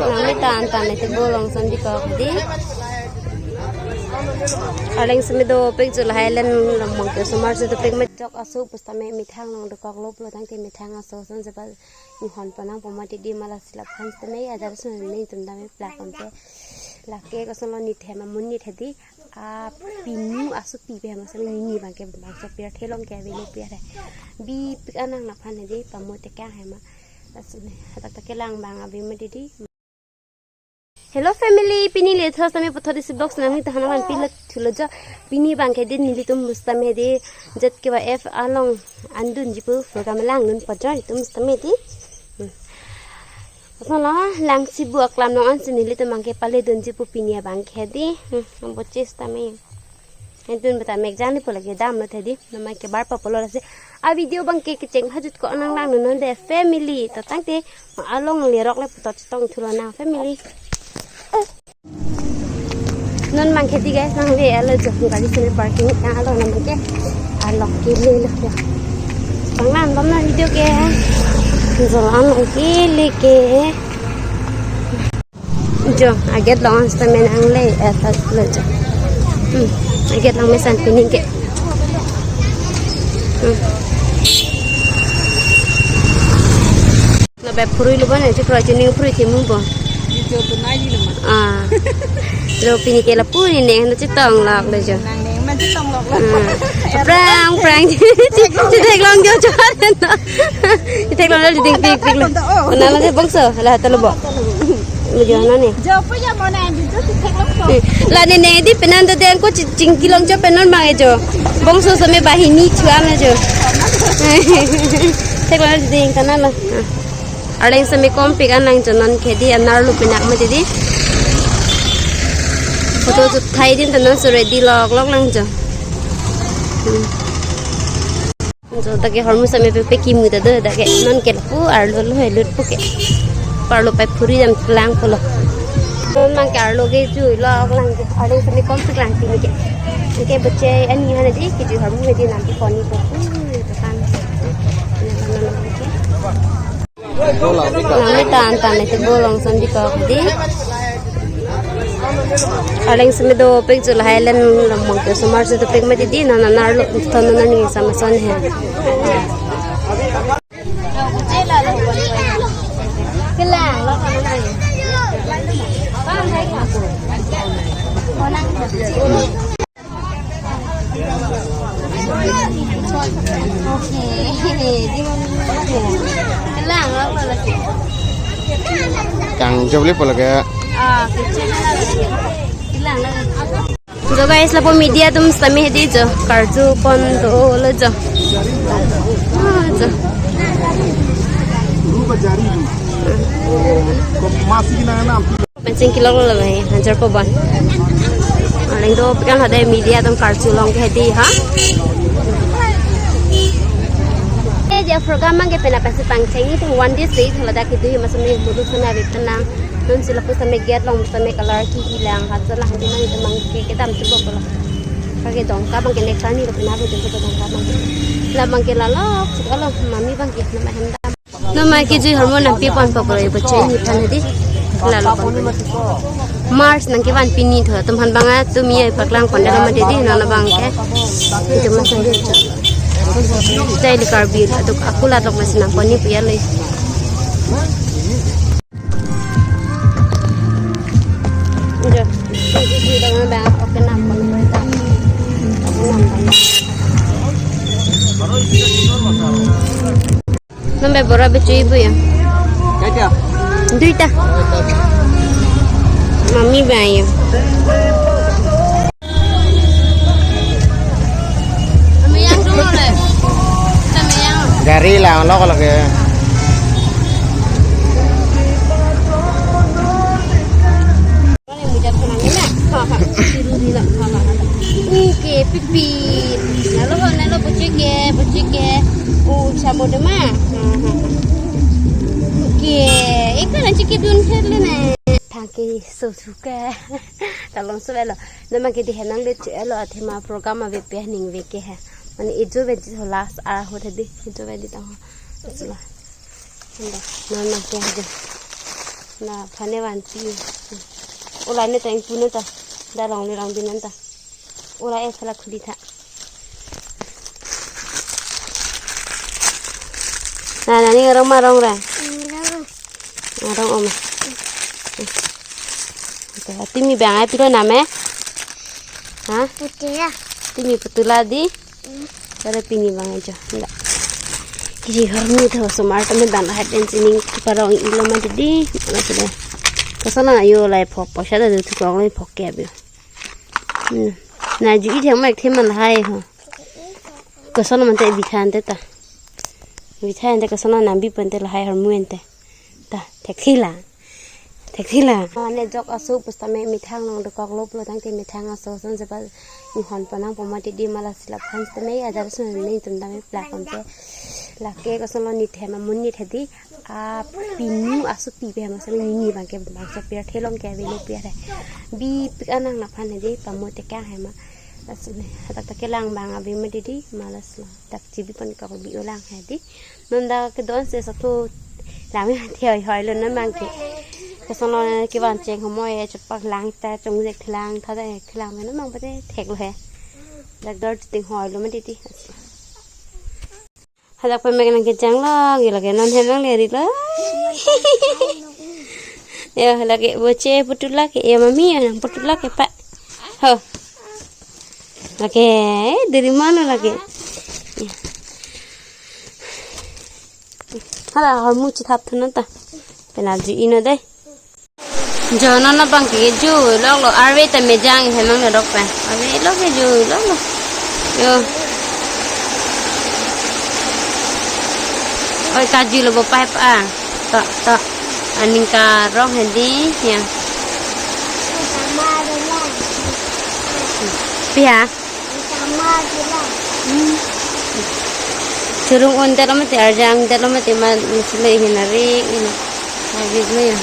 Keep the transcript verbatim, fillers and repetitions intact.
Nangli tan tan ete bolong son dikok di. Arleng seme dopik jo lahai len lamang ke osomar si dopik me. Chok aso pusitame methang long dokok lo pulo tangte methang aso son sepa nihon panang poma di di mala silap han sitame ajar sun ni tum dame plak onte. Lake kosonlo nithe ma mun nithe di. A pinu aso pi pe ma sitame nini bangke bangso pir thelong ke avelo pir he. Bipik anang naphan he di pamo tekang he ma. Aso ne. Hatak tak kelang bang abi ma di di. Hello family, pini le thos tame puthot isi vlogs nangli ta hana man pila thulo jo. Pini bangke din nelitum pusitame di Z K Y F along andun jipu program langdun pajor itum pusitame di. Hmm. Kosonlo Langsibu aklam nong ansi nelitum bangke pale dun jipu pini abangke di. Hmm, boche sitame. Entun beta mek jani pu lake damlo the di. Namai ke bar pa pulo lasi. A video bangke kecheng hajut ko nang langnon de family. To tangte along lerok le puthot chetong thulo na family. Non bangke di guys nang le alo jo gari sene parking along nang bangke. Alok ke le lo ya. Bang nang bang nang video ke. Jo along ke le ke. Jo, a gate long sitame nang le, eh, ta lo jo. Hmm, a gate long mesan pini ke. Hmm. Lapen phurui lo bane, chikro chini phurui thimu bo. Ni jo tu nai ni lo ma. Ah. Lo pini ke lapu ni ne, na chetong lok lo jo. Nang ne, man chetong lok lo. Hmm. Prang, prang. Chetheklong jo jo. Chetheklong lo ding tik tik lo. Nang lo bongso, la ta lo bo. Mujo na ne. Jo pu ya mo na di tu theklong so. La ne ne di penan do deng ko chingkilong jo penan bang e jo. Bongso seme bahini chuam na jo. Theklong ding kana lo. Arleng seme kompik an lang jo non ke di anar lo penak ma di. Photo shoot thai din ta non so ready lok lok lang jo. Hmm. Jo dak ke hormu seme pe pe kimu ta do dak ke non ke pu arlo lo he lut pu ke. Parlo pai phuri dam lang pulo. Non mang ke arlo ke jui lo lang ke. Arlo seme kom pik lang pini ke. Ke bocche ani hana di ke jui hormu he di nam pi poni ko. Ui, to kan. Nangli tan tan ete bolong son dikok di. Arleng seme dopik jo lahai len lamang ke osomar si dopik ma di di non anar lo ton non ni sama son he. Kelang lo kan nang. Bang hai ka. Konang. Okay. Di mo ni. Kelang lo kalau. Kang jawli pala ke. Ah, kecil lah. Kelang lo. Jo guys, lapu media atum sitame di jo. Karju pon dolo jo. Ah, jo. Masih kena enam. Mancing kilok lo bai, hajar po bon. Aleng do pekan hade media atum karju long ke di ha. Eh, dia program mang ke pena pasi pangcheng ni tu one day stay thala dak itu masuk ni mulut sana bit tenang. Nun sila pu same gate long same color ke hilang hat sala hadi mang itu mang ke kedam tu bok lo. Kake dongka bang ke next time ni lo pena bit tu dongka bang ke. La bang ke lalok sukalo mami bang ke nama hendam. Nama ke jui hormu nangpi pon pokro ibo chini phan hadi. Lalo pon. March nangkevan pini tho. Tum han banga tum iya paklang pon dalam hadi di nana bang ke. Itu masang dia. Jai di Karbi atuk aku latok masih nang pon ni puya loi. Itu. Itu di dalam bang oke nang pon loi ta. Oke nang pon. Nambe bora bechoi bu ya? Kaita? Duita. Mami ba ya. Mami yang dulu le. Mami yang. Gari lang lo kalau ke. Oke, pipi. Nalo ho, nalo buchike, buchike. Oh, samo dema. Oke, eka na chike dun pher le na. Angke so thuke. Talong so velo. Nama ke di henang le che lo athema program ave pe ning ve ke he. Mane ejo ve di last ar ho thadi. Ejo ve di tang. Sula. Anda. Nama ke aja. Na phane vanpi. Ola ne ta ingpu ne ta. Da long ne long bin ta. Ola e phala khuli tha. Na, na, ning arong ma arong ra. Arong. Arong om. Ate, timi bang ai pilo name? Ha? Putula. Timi putula di? Hmm. Kare pini bang aja. Enggak. Kiji hormu tho osomar tame bang hat den sining parong ilo ma di. Mana sudah. Kosonlo yo lai phok, poisa da tu kong lai phok ke abi. Hmm. Na ju-i thek ma thekthe ma lahai ho. Kosonlo mante bitha ante ta. Bitha ante kosonlo nambi pu ante lahai hormu ante. Ta, thekthela. Thekthela. Mane jok aso pusitame methang along dokoklo pulo tangte methang aso ason sepa inghon ponang po mati di mala sila aphan sitame ajar sun ne tum tame plak ante. Lake kosonlo nit he ma mun nit he di. A pinu aso pi pe ma sami ni bang ke bang so pir thelong ke avelo pir he. Bipik anang nangphan he di pamu tekang he ma. Laso ne hadak ta kelang bang ave ma di di ma laso. Dak jibi pon ka bi olang he di. Non dak kedon se satu lang me thei hoi lo non bang ke. Kosonlo kevan cheng homoi e chotpak lang ta chongjek thelang tha ta thelang me non bang pate theklo he. Dak dor ting hoi lo ma di di. Hadak pamek nang kejang lo, gila ke non hem nang leri lo. Yo, lake boche putula ke, yo mami yo nang putula ke pa. Ho. Lake, eh, dari mana lake? Hala, hormu chithap thana ta. Pena ju-i non dei. Jono na bang ke ju lok lo arve ta mejang he mang lo dok pa. Arve lo ke ju lok lo. Yo. Oi kaju lo bo pa pa. To to. Aning karong he di ya. Pia. Hmm. Churung un te lo mati arjang te lo mati ma musle hinari ina. Habis me ya.